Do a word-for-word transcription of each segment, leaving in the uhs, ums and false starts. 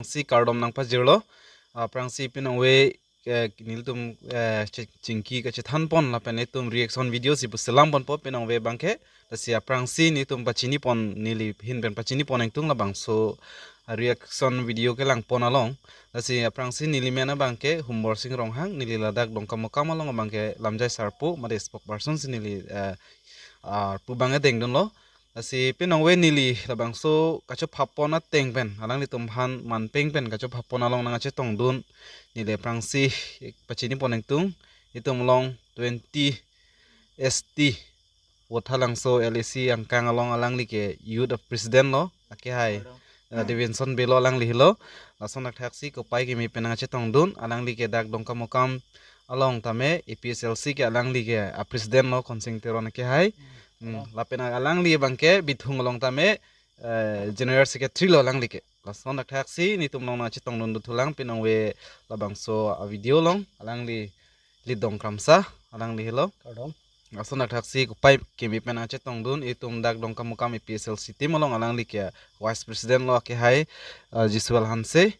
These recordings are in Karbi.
Si kardom nangpajirlo. Aphrangsi pinongve, eh, nelitum, eh, chi- chingki kachethan pon lapen itum reaction video si puselam ponpo pinongve abangke. Lasi aphrangsi nelitum pachini pon, neli ahin pen pachini pon ingtung labangso, ah, reaction video kelang pon along. Lasi aphrangsi neli men abangke Humborsing Ronghang, neli ladak Dongkamukam along abangke lamjai sarpo, mate spokesperson si neli, eh, ah, pu abang edeng dunlo. Lasi pinongve neli labangso kachophap pon ateng pen, alanglitum aphan manpeng pen kachophap pon along nangkachetong dun, neli aphrangsi pachini pon ingtung, itum along twenty S T Vothatlangso L A C angkang along alangli ke youth of president lo, akehai, eh, Davidson Bey lo alangli helo. Lason thakthaksi kopai kimi pen nangkachetong dun, alangli ke dak Dongkamukam along tame A P S L C ke alangli ke a president lo, Khonsing Teron akehai. Hmm, lapen alangli abangke Bithung along tame, eh, general secretary lo alangli ke. Lason thakthaksi nelitum along nangchetong dun dothulang pinongve labangso a video along, alangli Lidong Kramsa, alangli helo. Kardom. Lason thakthaksi kopai kimi pen nangchetong dun, itum dak Dongkamukam A P S L C team along alangli ke vice president lo akehai, eh, Jisuel Hanse.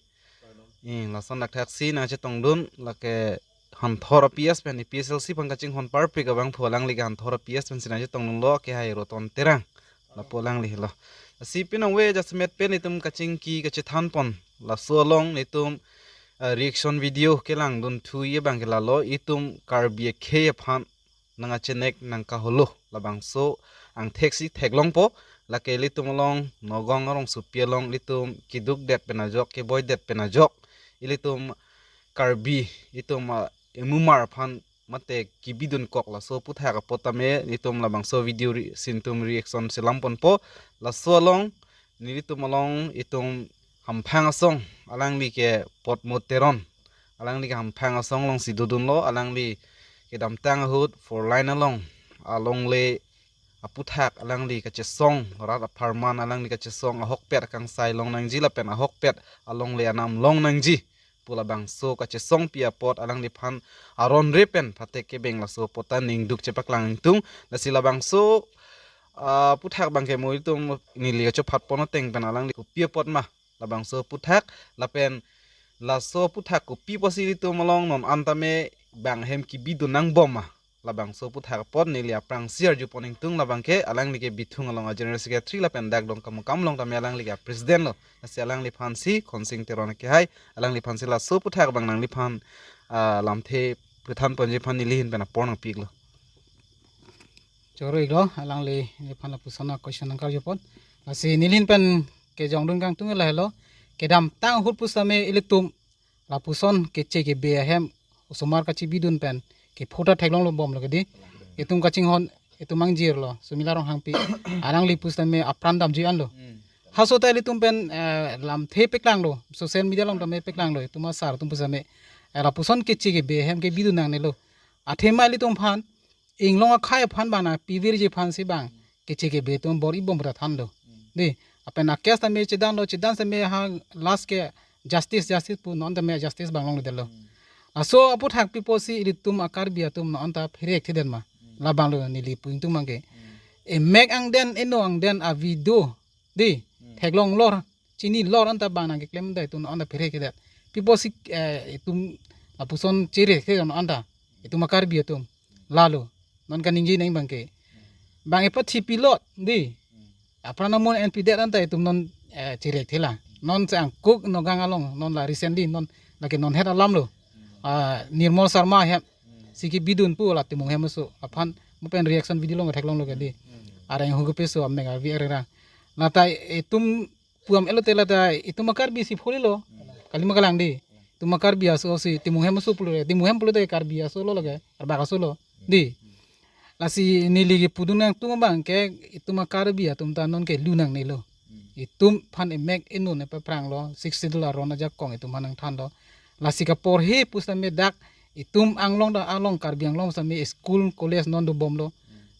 Eh, lason thakthaksi nangchetong dun, lake Hanthor P S pen, A P S L C aphan kachinghon parpik abangphu alangli ke Hanthor P S pen si nangchetong dunlo, akehai Roton Terang. Lapu alangli helo. Lasi pinongve jasemet pen itum kachingki kachethan pon, laso along nelitum, eh, reaction video kelang dun thu abangke lalo, itum Karbi akhei aphan nangkachenek nangkaholo labangso angthek si theklongpo. Lake ilitum along Nagaon arongsopi along ilitum keduk det pen ajok, keboi det pen ajok, ilitum Karbi, itum, ah, emumar aphan mate kebi dunkok laso aphuthak apot tame itum labangso video re- si nelitum reaction selam ponpo. Laso along nelitum along itum Hamphang asong, alangli ke Potmo Teron, alangli ke Hamphang asong alongsi dodunlo, alangli kedamtang ahut four lane along, alongle aphuthak alangli kachesong, rat apharman alangli kachesong ahokpet akangsai long nangji lapen ahokpet alongle anam long nangji pu labangso kachesongpi apot alangliphan aron re pen phatek kebeng laso apot ta ningduk chepaklang ingtung. Lasi labangso, ah, aphuthak abangke mo itum neli kachophap pon ateng pen alangli kopi apot ma labangso aphuthak, lapen laso aphuthak kopi apotsi ilitum along non an tame bang ahem kebi dun nangbom ma, labangso aphuthak apot neli aphrangsi arju pon ingtung. Labangke alangli ke Bithung along a general secretary lapen dak Dongkamukam along tame alangli ke a president lo. Lasi alangliphan si Khonsing Teron akehai, alangliphan si laso aphuthak abang nangliphan, ah, lamthe puthan ponji aphan neli ahin pen apor nangpiklo. Choro-iklo, alangliphan lapuson a question nangkarju pon. Lasi neli ahin pen kejong dun kangtung lahelo. Kedamtang ahut pusitame ilitum lapuson keche kebe ahem osomar kachebi dun pen kepho ta theklonglo bomlo kedi. Itum kachinghon, itum angjirlo, Sumila Ronghangpi. Alangli pusitame apran damji anlo. Haso ta ilitum pen, eh, lamthe paklanglo, social media along tame paklanglo, itum asar atum pusitame, eh, lapuson keche kebe ahem kebi dun nangnelo. Athema ilitum aphan, inglong akhei aphan bang nangpivirji aphan si bang keche kebe atum bor-i bom ra thanlo. Dei, lapen a case tame chedanlo, chedan tame ha last ke justice, justice pu non tame justice bang longledetlo. Laso aphuthak pi apotsi ilitum a Karbi atum non ta pherek thedet ma. Labanglo neli pu ingtung abangke. Emek angden, eno angden a video, dei, theklong lor, chini lor anta bang nangkeklem dei, itum non ta pherek thedet. Pi apotsi, eh, itum lapuson cherek the non anta, itum a Karbi atum. Lalo, non kaningje nang abangke. Bang epathi pilot, dei. Apran amun enpidet anta itum non, eh, cherek thela. Non se angkuk Nagaon along, non la recently, non lake non het alamlo. Ah, Nirmal Sharma hem, si kebi dun pu la Timung Hem Aso aphan, mo pen reaction video along theklonglo kedi. Areng hu kepeso amek avi arera. Lata itum pu am-etlo te lata itum a Karbi si pholilo. Kalima kalang dei. Itum a Karbi aso si Timung Hem Aso pulo, Timung Hem pulo te Karbi aso lo lake, Arbak aso lo. Dei. Lasi neli kepu dun nangtung abangke itum a Karbi atum ta non kelu nangnelo. Itum aphan emek eno ne papranglo, Sixth Schedule aron ajakong itum aphan nangthanlo. Lasi kaporhe pusitame dak itum anglong ta along Karbi Anglong sitame school, college non dobomlo.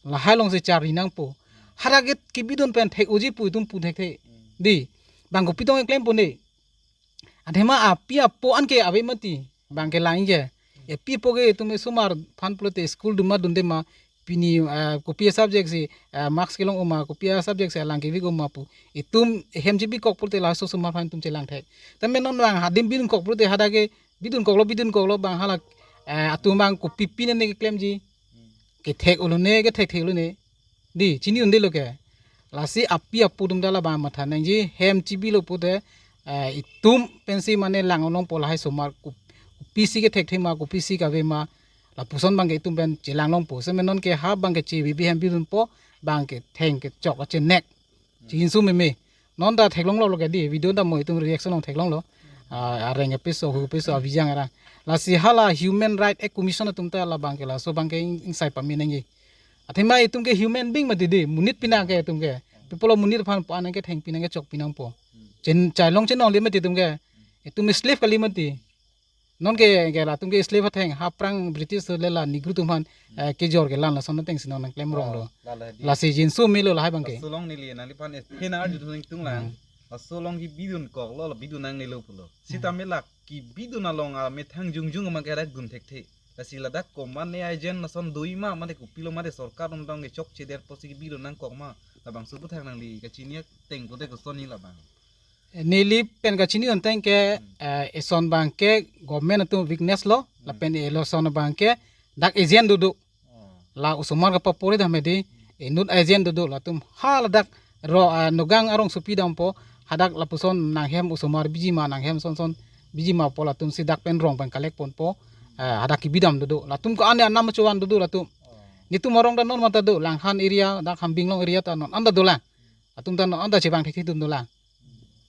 Lahai alongsi charli nangpo. Hadak ke kebi dun pen thek-oji pu itum pu thekthe. Dei. Bang kopi tong keklem pon dei. Athema api apo anke ave mati. Bang kelang ke. Api apo ke itum esomar aphan pulote school dun ma dunde ma, Pini, ah, kopi a-subject si, ah, marks kelong oma, kopi a-subject si alang kevik oma pu. Itum hem chibikok pulote laso osomar aphan itum chelang thek. Tame non vang adim bidunkok pulote hadak ke bidunkoklo, bidunkoklo bang hala, ah, atum bang kopi pine ne keklemji. Kethek ulone, kethekthek ulone. Di, chini un-edetlo ke. Lasi api apo atum ta labang matha nangji, hem chibilo pulote, eh, itum pensi mane lang-ong longpo lahai osomar ko-, kopisi kethekthema, kopisi kavema, lapuson bang ke itum pen chelang longpo. Seme non ke ha bang ke chebi bi hem bidunpo, bang ke theng kechok kachenek. Chinsu meme. Non ta theklonglo lo ke di, video ta mo itum reaction along theklonglo. Ah, areng kepiso, hu kepiso, abijang arang. Lasi hala Human Right Act Commission atum ta labang ke laso bang ke ing-, ingsai pame nangji. Athema itum ke human being mati di, monit pine ke itum ke. People of monit aphan pu-an ke thengpi nang kechokpi nangpo. Chen, chailong chenongle mati itum ke. Itum slave kali mati. Non ke, ke latum ke slave atheng, ha aphrang British le la Negro atum aphan, eh, kejor kelang lason atengsi non nangklemronglo. Oh, lala di. Lasi jinsu melo lahai bang ke. Laso along neli nangliphan eh, phin arju tung tung lang. Hmm. Laso along kebidunkoklo, la bidun nangnelo pulo. Sitame la kebidun along amethang jongjong ma kera gun thekthe. Lasi ladak komat ne agent lason doi ma, mate kopilo mate sorkar atum tong kechokche det pusi kebidun nangkok ma. Labangso aputhak nangli kachini ateng pulote kosonji labang. Neli pen kachini ateng ke, eh, eson bang ke government atum weakness lo, lapen elason bang ke dak agent dodo. Oh. La osomar kapapori dam hedi, inut agent dodo latum ha ladak ro, ah, nogang arongsopi dampo, hadak lapuson nanghem osomar biji ma, nanghem sonson biji ma pu latum si dak pen rong pen collect ponpo, ah, hadak kebidam dodo. Latum ko-an anam chovan dodo latum. Oh. Netum arong ta non mata do, Langhan area, dak Hambinglong area ta non anta dolang. Latum ta non anta chevang thekthedun dolang.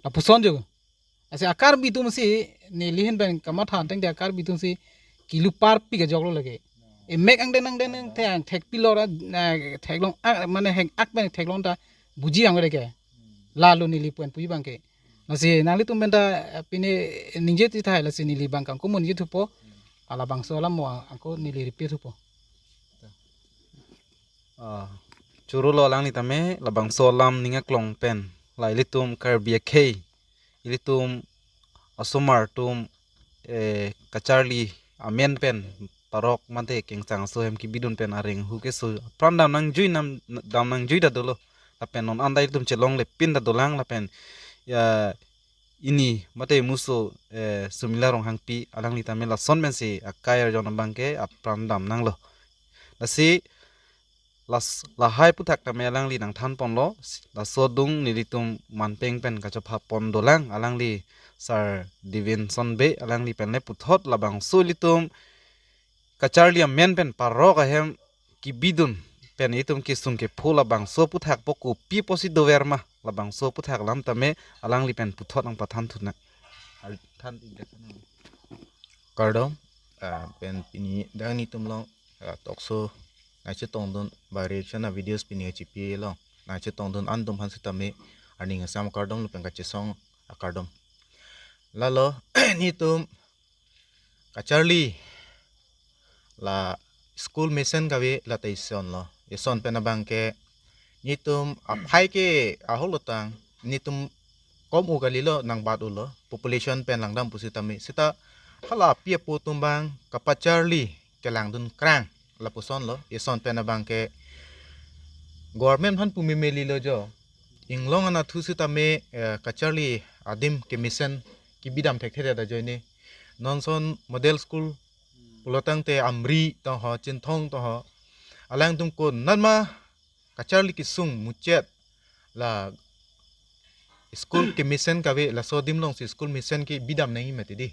Lapuson jo. Lasi a-Karbi atum si, neli ahin pen kamatha ateng de a-Karbi atum si kilu parpi kejoklo lake. Emek angdeng angdeng thek, thekpilor, eh, theklong, ah, mane heng ak pen theklong ta buji ang lake. Lalo neli pu-an puji bang ke. Lasi nanglitum pen ta, eh, pine ningje ti thai lasi neli bang kangkumun ji thupo. Halabangso alam mo ang-, angko neli repeat thupo. Ah, choro lo alangli tame, labangso alam ning aklong pen. La ilitum Karbi akhei, ilitum asomar atum, eh, kacharli amen pen, parok mate kengsang aso hem kebidun pen areng hu keso apran dam nangjui nam, dam nangjui ta dolo. Lapen non anta ilitum chelongle pin ta dolang lapen, ya, ini mate muso, eh, Sumila Ronghangpi alangli tame lason pensi akai arjon abang ke apran dam nanglo. Lasi las-, lahai aputhak tame alangli nangthan ponlo, laso adung nelitum manpeng pen kachepha pon dolang, alangli Sir Davidson Bey alangli pen le puthot labangso ilitum kacharli amen pen parok ahem kebidun pen itum kesung kepho labangso aputhak po kopi pusi dover ma, labangso aputhak alam tame alangli pen puthot nangpathan thunang. Al-, than tingkat. Kardom, ah, pen pini dak netum along, ah, talk show nangchetongdun ba reaction a-videos pini kachipi along nangchetongdun an atum aphan sitame aning asam kardom lapen kachesong akardom. Lalo netum kacharli la school mesen kave la ta ison lo. Ison pen abang ke netum aphai ke ahok lo tang, netum kom u kalilo nangbat u lo, population pen langdam pusitame. Sita hala api apo atum abang kapacharli kelangdun krang lapuson lo. Ison pen abang ke government aphan pu meme lilo jo. Inglong anatthu sitame, eh, kacharli adim kemesen kebidam thekthe ajoine. Non ason model school pulo tangte Amri tong ho, Chinthong tong ho, alangtum konatma kacharli kesung muchot la school kemesen kave, laso adim alongsi school mesen kebidam nangji mati di.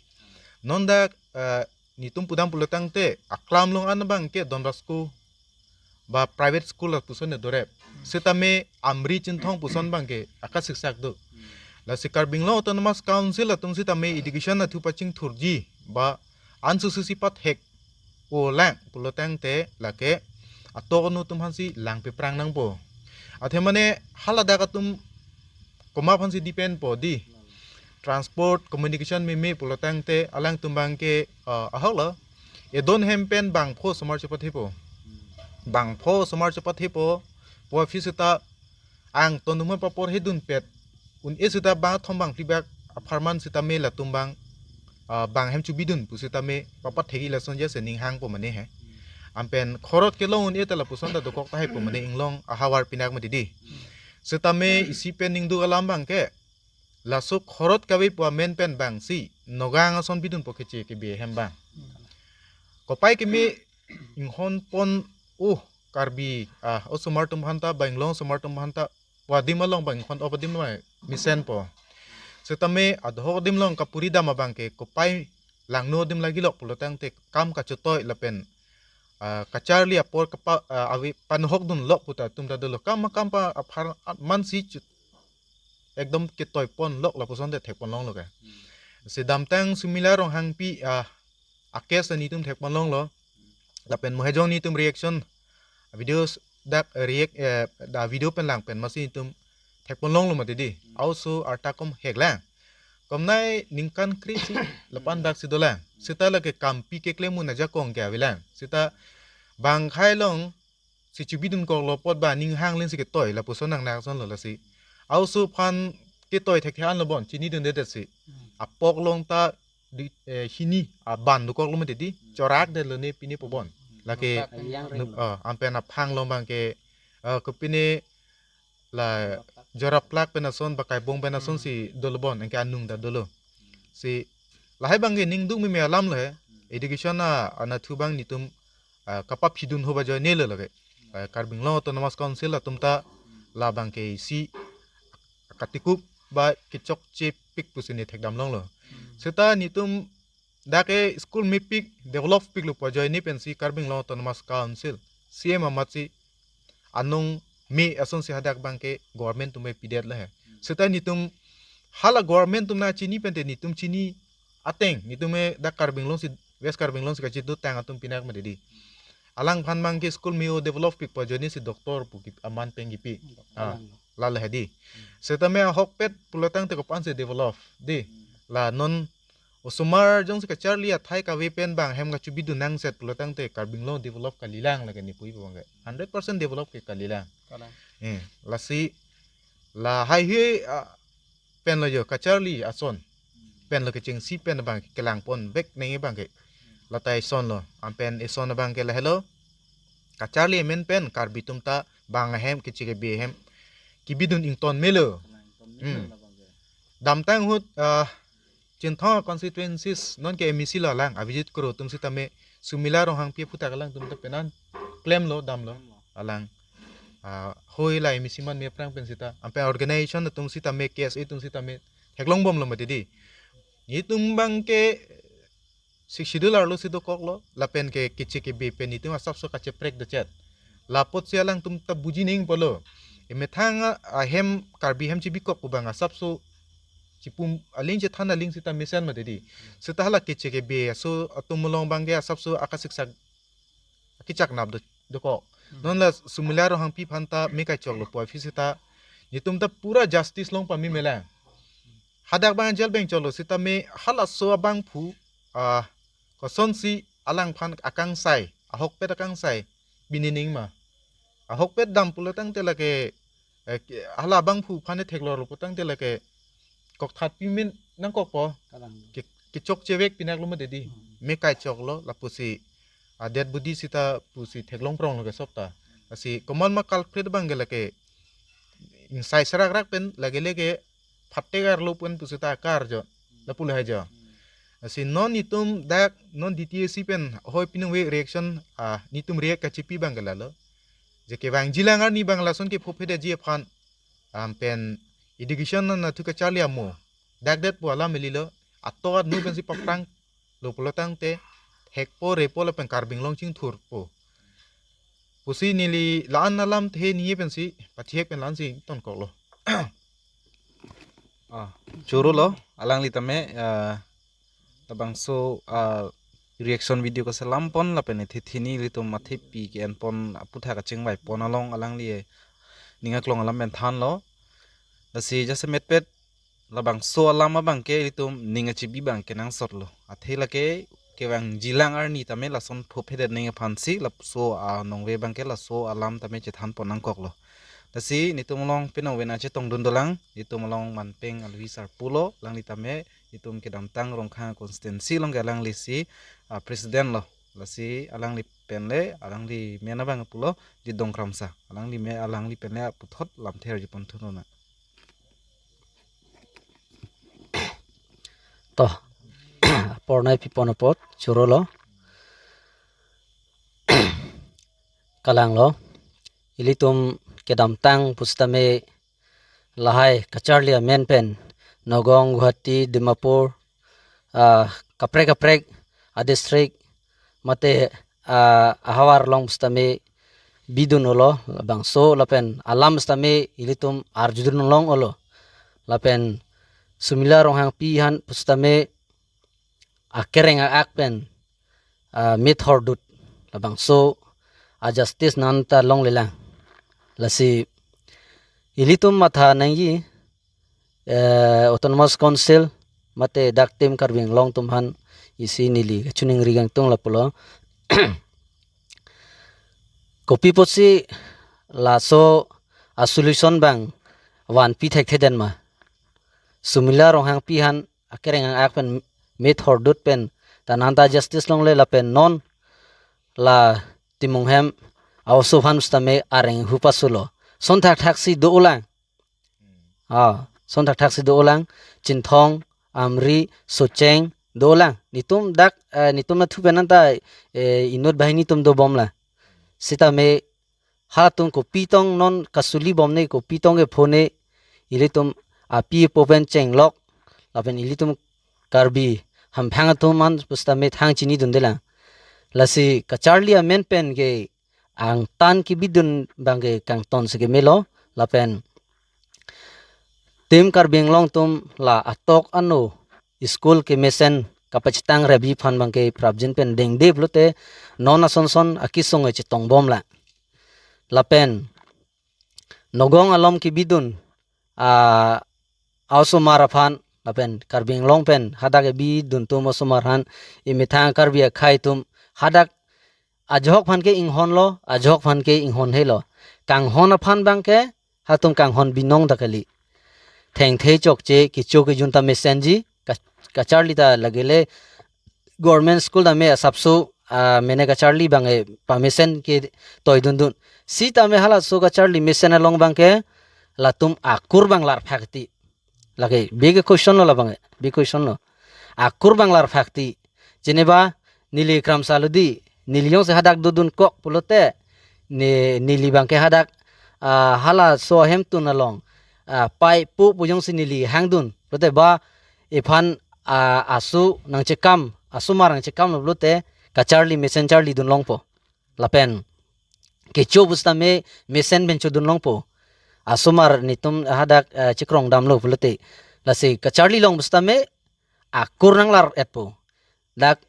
Non dak, eh, netum pudam pulo tangte aklam along an abang ke Don Bosco ba private school lapuson ne dorep. Sitame Amri, Chinthong puson abang ke akasiksak do. Lasi Karbi Anglong Autonomous Council atum sitame education athu pachingthurji ba ansu susi pathek o lang pulo tangte lake atok anu atum aphansi lang peprang nangpo. Athe mane haladak atum komat aphansi depend po di. Transport, communication meme pulo tangte alangtum abang ke, ah, ahok lo. Edon hem pen bangpho osomar chepathepo. Bangpho osomar chepathepo. Po aphi sita angton atum aphan papor hedun pet. Un-e sita bangthom bangphli bak apharman sitame latum abang, ah, bang hem chubidun pusitame papathekji lason jase ning hangpo mane he. Ampen khorot kelong un-e ta lapuson ta dokok tahai pu mane inglong ahavar pinak mati di. Setame isi pen ningduk alam abangke, laso khorot kave pu amen pen bang si nogang ason bidunpo keche kebe ahem abang. Kopai keme inghon pon, uh, Karbi, ah, osomar atum aphanta, ba inglong osomar atum aphanta, pu adim along bang inghon op adim along mesenpo. Setame adhohok adim along kapuri dam abangke kopai langno adim lagi lok pulo tangte kam kachotoi lapen, ah, kacharli apor kapa, ah, ave panohok dunlok pu ta atum ta dolo. Kam kam pa aphar mansi chut ekdom ketoi ponlok lapuson te thek ponlonglo ke. Si damtang Sumila Ronghangpi, ah, a-case netum thek ponlonglo. Lapen mohejong netum reaction videos dak react, eh, da video pen lang pen masi netum thek ponlonglo mati di. Also arta kom hek lang. Komnai ningkan kre-isi lapu-an dak si dolang. Seta lake kampi keklem un ajakong ke avelang. Seta bang khai along si chubidun koklo apot ba ning hang len si ketoi lapuson nangnak asonlo lasi. Also aphan ketoi thekthe anlo bon, chinidundedet si. Apok along ta di, eh, hini aban dokoklo mati di. Chorak detlo ne pine pu bon. Lake, ah, ampen aphang along abangke, ah, kopine la Joraplak pen ason ba Kaibong pen ason si dolo bon, anke anung ta dolo. Si lahai abangke ningduk meme alam lo he. Education a, anatthu abang netum, ah, kapaphidun ho ba ajoine lo lake. Ah, Karbi Anglong Autonomous Council atum ta labangke isi katikup ba kechokche pik pusi ne thekdam longlo. Seta netum dak ke school mepik, develop piklo pu ajoine pensi Karbi Anglong Autonomous Council, C M amatsi anong me asonsi hadak abangke government atum pidetlo he. Seta netum hala government atum nangchini pente netum chini ateng, netum me dak Karbi Anglong si, West Karbi Anglong si kachidutang atum pinak mati di. Alangphan abangke school me-o develop pik pu ajoine si doctor pu ki aman pen kipi. Ah, lalo he di. Setame ahokpet pulo tangte kopi-an si develop di. La non osomar jongsi kacharli athai kave pen bang hem kachubidun nangset pulo tangte Karbi Anglong develop kalilang lake ne pu-i abangke. Hundred percent develop ke kalilang. Kalang. Eh, lasi lahai hui, ah, penlo jo kacharli ason. Penlo kechengsi pen abang kelang pon bek neng abangke. Lata ison lo. Ampen ison abangke lahelo. Kacharli amen pen Karbi atum ta bang ahem keche kebe ahem kibidun ington melo. Hmm. Damtang ahut, ah, Chinthong constituencies non ke M A C lo alang, Abhijit Kro atum sitame, Sumila Ronghangpi aphuthak alangtum ta penan klemlo, damlo alang. Ah, hoi la M A C man me aphrang pen sita, ampen organization atum sitame, K S A atum sitame theklong bomlo mati di. Netum abangke Sixth Schedule arlo si dokoklo, lapen ke keche kebe pen netum asapso kacheprek dochet. Lapotsi alangtum ta buji nangpo lo. Emethang ahem Karbi ahem chibikok pu abang asapso chipum aling chethan aling sita mesen mati di. Sita hala keche kebe aso atum along abangke asapso akasiksak akichak nap do, dokok. Hmm. Non la Sumila Ronghangpi aphan ta me kaichoklo pu aphi sita netum ta pura justice long pame melang. Hadak abang jail beng choklo sitame halaso abangphu, ah, kosonsi alangphan akangsai, ahokpet akangsai bini ning ma. Ahokpet dam pulo tangte lake, eh, ke-, hala abangphu aphan theklonglo pu tangte lake kokthat pimen nangkokpo. Kalang. Ke-, kechokche vek pinaklo mati di. Hmm. Me kaichoklo lapusi, ah, dead body sita pusi theklong pronglo ke sopta. Lasi komat ma culprit abangke lake ingsai serak rak pen lake lake phatek arlo pen pusita kar jo. Lapu lahai jo. Lasi non netum dak non D T A C pen hoi pinung ve reaction, ah, netum react kachipi abangke lalo. Je kevangjilang arni abang lason ke phophe detji aphan. Ampen education anatthu kacharli amo. Dak det pu alam melilo. Ato at nu pensi paprang lo pulo tangte hekpo repo lapen Karbi Anglong chingthurpo pusi neli la-an alam the niye pensi pathihek pen la-ansi tonkoklo. Ah, choro lo, alangli tame, ah, labangso, ah, reaction video kaselam pon lapen ethe thini ilitum athepi ke-en pon aphuthak kachingvai pon along alangli ning aklong alam pen thanlo. Lasi jasemetpet labangso alam abangke ilitum ning achibi abangke nangsotlo. Athe lake kevangjilang arni tame lason phophe det ning aphansi laso anongve abangke laso alam tame chethan pon nangkoklo. Lasi netum along pinong vena chetongdun dolang, netum along manpeng alwi sarpo lo, alangli tame netum kedamtang Rongkhang constituency along ke alanglisi, ah, president lo. Lasi alangli penle, alangli men abang pulo Jidong Kramsa. Alangli me, alangli penle puthot lamthe arjupon thunona. To, pornai pipon apot churolo. Kalanglo. Ilitum kedamtang pusitame lahai kacharli amen pen Nagaon, Guwahati, Dimapur, ah, kaprek kaprek adistrict mate, ah, ahavar along pusitame bidun olo, labangso lapen alam pusitame ilitum arjudun long olo. Lapen Sumila Ronghangpi aphan pusitame akereng a-ak pen, ah, methordut, labangso a-justice nangta longlelang. Lasi ilitum matha nangji, eh, Autonomous Council mate dak Team Karbi Anglong atum aphan isi neli kachiningri kangtung lapulo. Kopi apotsi laso a-solution abang vanpi thekthedet ma? Sumila Ronghangpi aphan akereng a-ak pen methordut pen ta nangta justice longle lapen non la Timung hem a-oso aphan pusitame areng hu pasulo. Son thakthaksi do-olang. Ah, son thakthaksi do-olang. Chinthong, Amri, Socheng do-olang. Netum dak, eh, netum nathu pen nangta, eh, inut banghini atum dobomlang. Sitame halatum kopi tong non kasuli bomne, kopi tong kephone, ilitum api apo pen chenglok, lapen ilitum Karbi hamphang atum aphan pusitame thang chinidundelang. Lasi kacharli amen pen ke angtan kebidun abang ke kangton si kemelo, lapen Team Karbi Anglong atum la atok ano school kemesen kapachethang rebi aphan abang ke prapjin pen dengde pulote non asonson akesung chetong bomlang. Lapen Nagaon along kebidun, ah, a-osomar aphan, lapen Karbi Anglong pen hadak kebidun atum osomar aphan, emethang Karbi akhei atum hadak ajok aphan ke inghonlo, ajok aphan ke inghonhelo. Kanghon aphan abang ke halatum kanghon binong ta kali. Thengthe chokche, kecho kejun ta mesenji, ka-, kacharli ta lagele government school tame asapso, ah, mene kacharli abang, eh, pamesen ketoidundun. Sitame halaso kacharli mesen along abang ke latum akur abang larphakti. Lake big question lo labang, eh, big question lo. Akur abang larphakti. Jeneba neli Kramsa lo di, neli jongsi hadak dodunkok pulote, ne, neli abang ke hadak, ah, halaso ahemtun along, ah, pai pu pu jongsi neli hangdun pulote ba ephan, ah, asu nangchekam, asomar nangchekamlo pulote kacharli mesen charlidun longpo. Lapen kecho pusitame mesen pen chodun longpo. Asomar netum hadak, ah, chekrong damlo pulote. Lasi kacharli long pusitame akur nanglar-etpo. Dak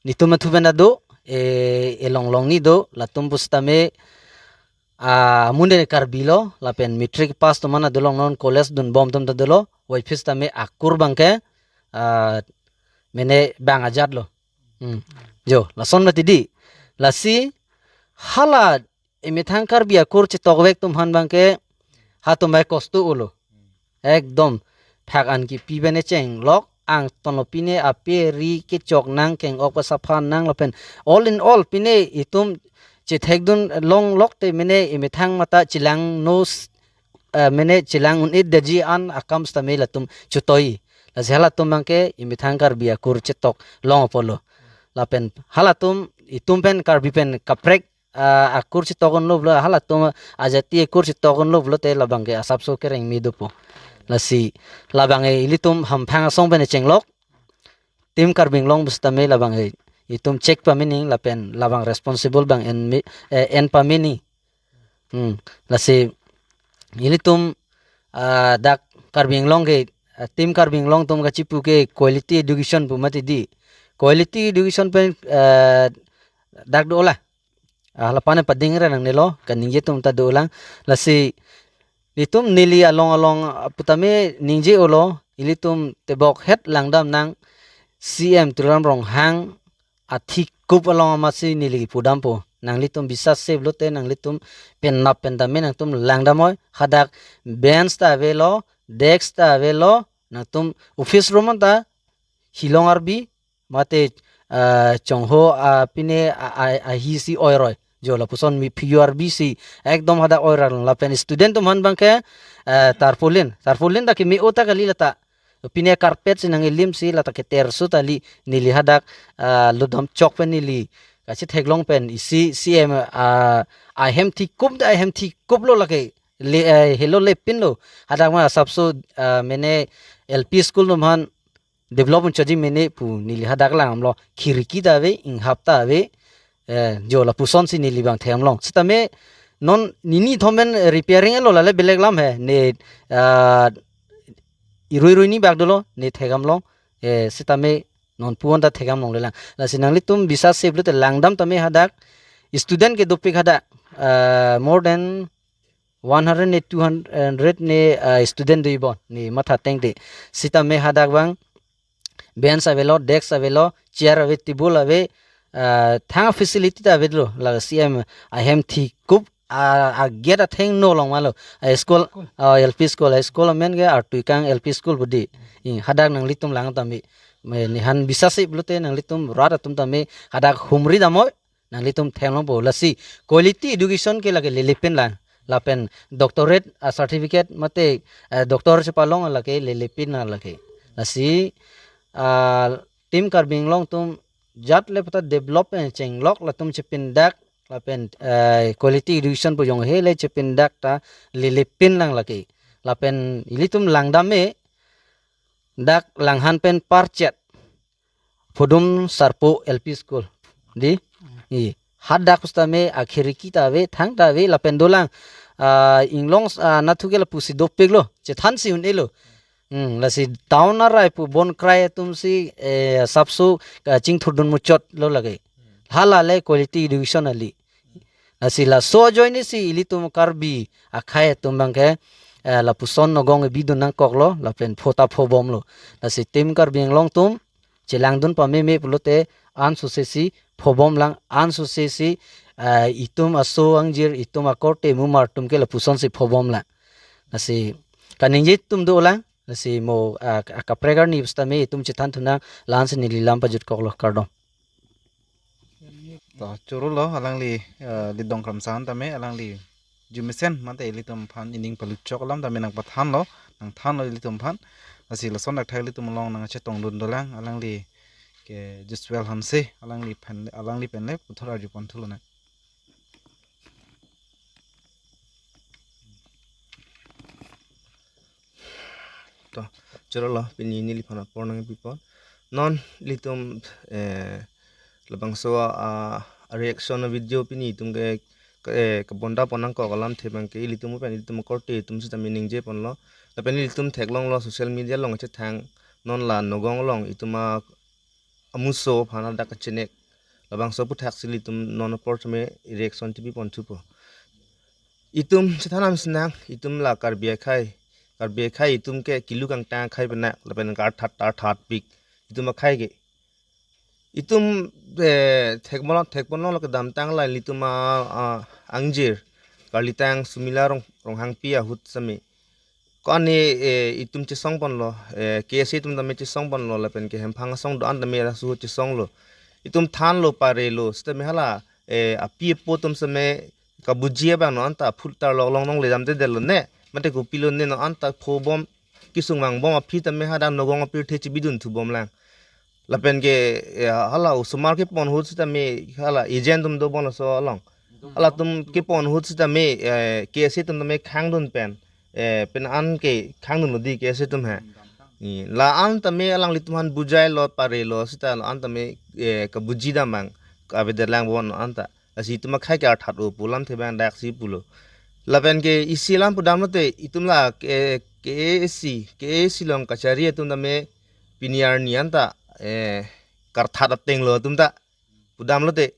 netum nathu pen ta do, eh, elong long ni do, latum pusitame, ah, amun de Karbi lo, lapen matric pass atum an ta dolong, non college dunbom atum ta dolo, wai pusitame akur abang ke, ah, mene bang ajat lo. Hmm. Jo, lason mati di. Lasi hala emethang Karbi akur chetok vek atum aphan abang ke halatum bai kosto ulo. Ekdom phak an kipi bene chenglok, angtonlo pine ape ri kechok nang, keng-ok pasapha nang lapen all in all pine itum chethekdun longlok te mene emethang mata chelang nos, eh, mene chelang un-edetji an akam sitame latum chotoi. Lasi halatum abang ke emethang Karbi akur chetok long apotlo. Lapen halatum itum pen Karbi pen kaprek, ah, akur chetok unlo pulo, halatum ajati akur chetok unlo pulote labang ke asapso kereng me dopo. Lasi labang ke ilitum hamphang asong pen chenglok, Team Karbi Anglong pusitame labang ke itum check pameni lapen labang responsible abang en me, eh, en pameni. Hmm. Lasi ilitum, ah, dak Karbi Anglong ke, ah, Team Karbi Anglong atum kachipu ke quality education pu mati di. Quality education pen, ah, dak do-olang. Ah, lapen padingre nangnelo, kaningje atum ta do-olang. Lasi itum neli along along, ah, putame ningje ulo, ilitum tebok het langdam nang C M Tuliram Ronghang athikup along amatsi neli pudampo. Nanglitum bisas se pulote nanglitum penap pen tame nangtum langdamnoi. Hadak bench ta avelo, desk ta avelo, nangtum office room an ta hilong arbi, mate ah, chongho, ah, pine, ah, ah, ahi si oiroi. Jo lapuson mi P U R B si ekdom hadak oiran lapen student atum aphan abangke, eh, tarpaulin. Tarpaulin ta keme-o ta kali lata. Pine carpet si nang-ilim si lata keterso ta kali neli hadak, ah, ludom chok pen neli kachetheklong pen isi C M, ah, ahem thikup ta ahem thikup lo lake. Le, eh, helo lepin lo. Hadak ma asapso, ah, mene L P school atum aphan develop un-e chotji mene pu neli hadak langdamlo, khiriki ta ave, inghap ta ave, eh, jo lapuson si neli abang thekdamlong. Sitame non nini thom pen repairing lo, lale belek lam he, ne, ah, irui irui ni bak dolo, ne thekdamlong, eh, sitame non puon ta thekdamlongle lang. Lasi nanglitum bisas se pulote langdam tame hadak, student ke dopik hadak, ah, more than one hundred ne two hundred ne, ah, student do-ibom ne matha tengte. Sitame hadak abang bench avelo, desk avelo, chair ave, table ave, ah, thang facility ta avelo. La C M ahem thikup, ah, a gate athengno along malo. Ah, school, ah, L P school, ah, school amen ke Artuikang L P school pu di. Ing hadak nanglitum lang tame. Me nihan bisas se pulote nanglitum rat atum tame hadak humri damnoi. Nanglitum thekdamlongpo, lasi quality education ke lake lele pin lang. Lapen doctorate, ah, certificate mate, eh, doctor chepalong lake lele pin lang lake. Lasi, ah, Team Karbi Anglong atum jat le pata develop, eh, chenglok latum chepindak lapen, eh, quality education pu jong hele chepindak ta lele pin lang lake. Lapen ilitum langdam me dak Langhan pen Parchet Phodum Sarpo L P School. Di? I. Hadak sitame akhiriki ta ave, thang ta ave, lapen dolang, ah, inglong, ah, nathu ke lapusi dopiklo, chethansi un-elo. Hmm, lasi town arai pu bon krai atum si, eh, sapso, ah, chingthurdun muchotlo lake. Hala le quality education kali. Lasi laso ajoine si ilitum Karbi akhei atum abangke, eh, lapuson nogong bidun nangkoklo, lapen pho ta phobomlo. Lasi Team Karbi Anglong atum chelangdun pameme pulote ansose si phobom lang, ansose si, eh, itum aso angjir, itum akorte mumar atum ke lapuson si phobom lang. Lasi kaningje atum dolang, lasi mo, ah, ka-, kaprek arni pusitame itum chethan thunang, la-an si neli lam pajutkoklo, kardom. To, chorolo, alangli, eh, Lidong Kramsa an tame, alangli arjumesen mate ilitum aphan ining paluchok alam tame nangpathanlo, nangthanlo ilitum aphan. Lasi lason dak thak ilitum along nangchetongdun dolang, alangli ke Joshua Hanse, alangli pen, alangli pen le puthot arjupon thulonang. To, chorolo, pini neliphan apor nangpipon. Non ilitum, eh, labangso a, a reaction a video pini itum ke, ke, eh, kabonda pon nangkok alamthe abangke ilitum pen ilitum korte atum sitame ningjeponlo. Lapen ilitum theklonglo social media along chethang non la nogong along itum a amuso aphan hadak kachenek. Labangso aputhak si ilitum non apor tame reaction tipi pon thupo. Itum chethan nam sinang, itum la Karbi akhei, Karbi akhei itum ke kilu kangtang akhei penak, lapen karthat tarthat pik itum akhei ke. Itum, eh, thekmolo, thekponlo kedamtang la ilitum a, a, angjir, karlitang Sumila Rong, Ronghangpi ahut sitame. Ko-an ne, eh, itum chesongponlo, eh, K S A atum tame chesongponlo, lapen ke hemphang asong do-an tame laso chesonglo. Itum thanlo parelo, sitame hala, eh, api apo atum sitame kabuji abang non anta phultar lok long nongle damdedetlo ne, mate kopilo ne non anta phobom, kesung vangbom aphi tame hadak nogong apirthe chebidun thubom lang. Lapen ke, eh, hala osomar kepon ahut sitame hala agent atum dobom laso along. Halatum kepon ahut sitame, eh, K S A atum tame khangdun pen, eh, pen an ke khangdunlo di K S A atum he. Ni, la-an tame alanglitum aphan bujailo parelo sita la-an tame, eh, kabuji dam abang, kavedet lang bon anta. Lasi itum akhei ke arthat-o pu alamthe abang daksi pulo. Lapen ke isi alam pudamlote itum la ke, K A A C, K A A C along kachari atum tame pini arni anta, eh, karthat atenglo atum ta. Pudamlote,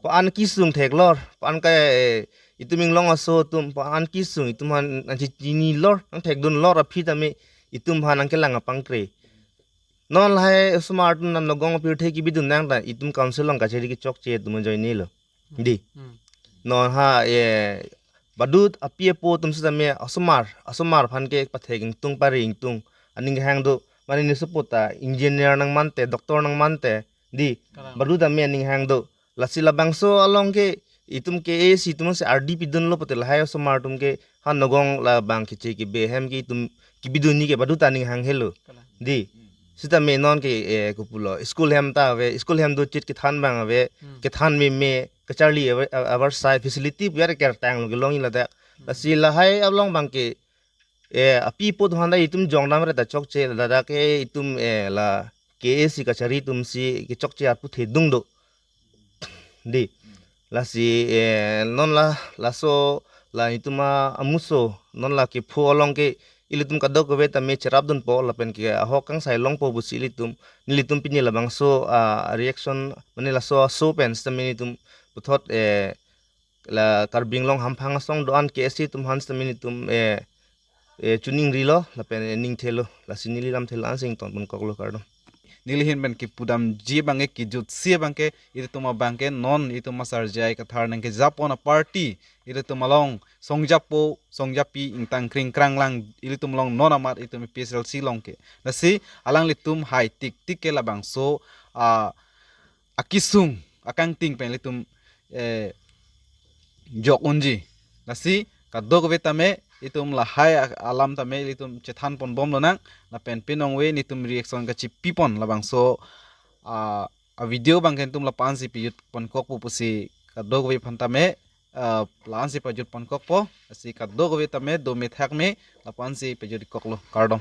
pa-an kesung theklor, pa-an ke, eh, itum inglong aso atum, pa-an kesung, itum aphan nangchechinilor, nangthekdunlor aphi tame, itum aphan nangkelang apangkre. Non lahai osomar atum nam nogong apirthe kebidun nang ta, itum council along kachari kechokche atum ajoinelo. Di. Hmm. Non ha, eh, badut api apo atum sitame osomar, osomar aphan ke pathek ingtung pari ingtung, aning kehang do, mane ne support ta engineer nangmante, doctor nangmante, Di, kalang, badu tame aning hang do. Lasi labangso along ke itum K A A C atum si ardi pidunlo pute lahai osomar atum ke ha nogong labang keche kebe hem ke itum kebidunji ke badu ta aning hang helo. Kalang. Di, sitame non ke, eh, kopulo, school hem ta ave, school hem do chit kethan abang ave, hmm, kethan meme, kacharli ave, a-, avarsai facility pu ya kertang lo kelongji ladak. Hmm. Lasi lahai along abang ke, eh, api apo atum aphan ta itum jongdam re ta chokche, ladak ke itum, eh, la K A A C kachari atum si kechokche aputhe dung do. Di, lasi, eh, non la, laso, la itum amuso, non la kepho along ke ilitum kadokave tame cherapdunpo, lapen ke ahok kangsai longpo pusi ilitum, nelitum pini labangso, ah, reaction, mane laso aso pen sitame nelitum puthot, eh, la Karbi Anglong hamphang asong do-an K A A C atum aphan sitame nelitum, eh, eh, chuning rilo, lapen, eh, ning thelo, lasi neli lamthe la-an si ingtonpon koklo, kardom. Neli ahin pen kepudamji abang ke, kejutji abang ke, ilitum abang ke non itum asar J I Kathar nangkejapon aparty, ilitum along songjapo songjapi ingtang kring krang lang, ilitum along non amat itum A P H L C along ke. Lasi alanglitum hai tik tik ke labangso, ah, akesung akangting pen ilitum, eh, jok unji. Lasi kadokave tame itum lahai a-, alam tame ilitum chethanpon bom lonang, lapen pinongve nelitum reaction kachipipon labangso, ah, a-video abang ke itum la-an si pejutpon kokpo pusi kadokave aphan tame, ah, la-an si pejutpon kokpo, lasi kadokave tame dome thakme la-an si pejut koklo, kardom.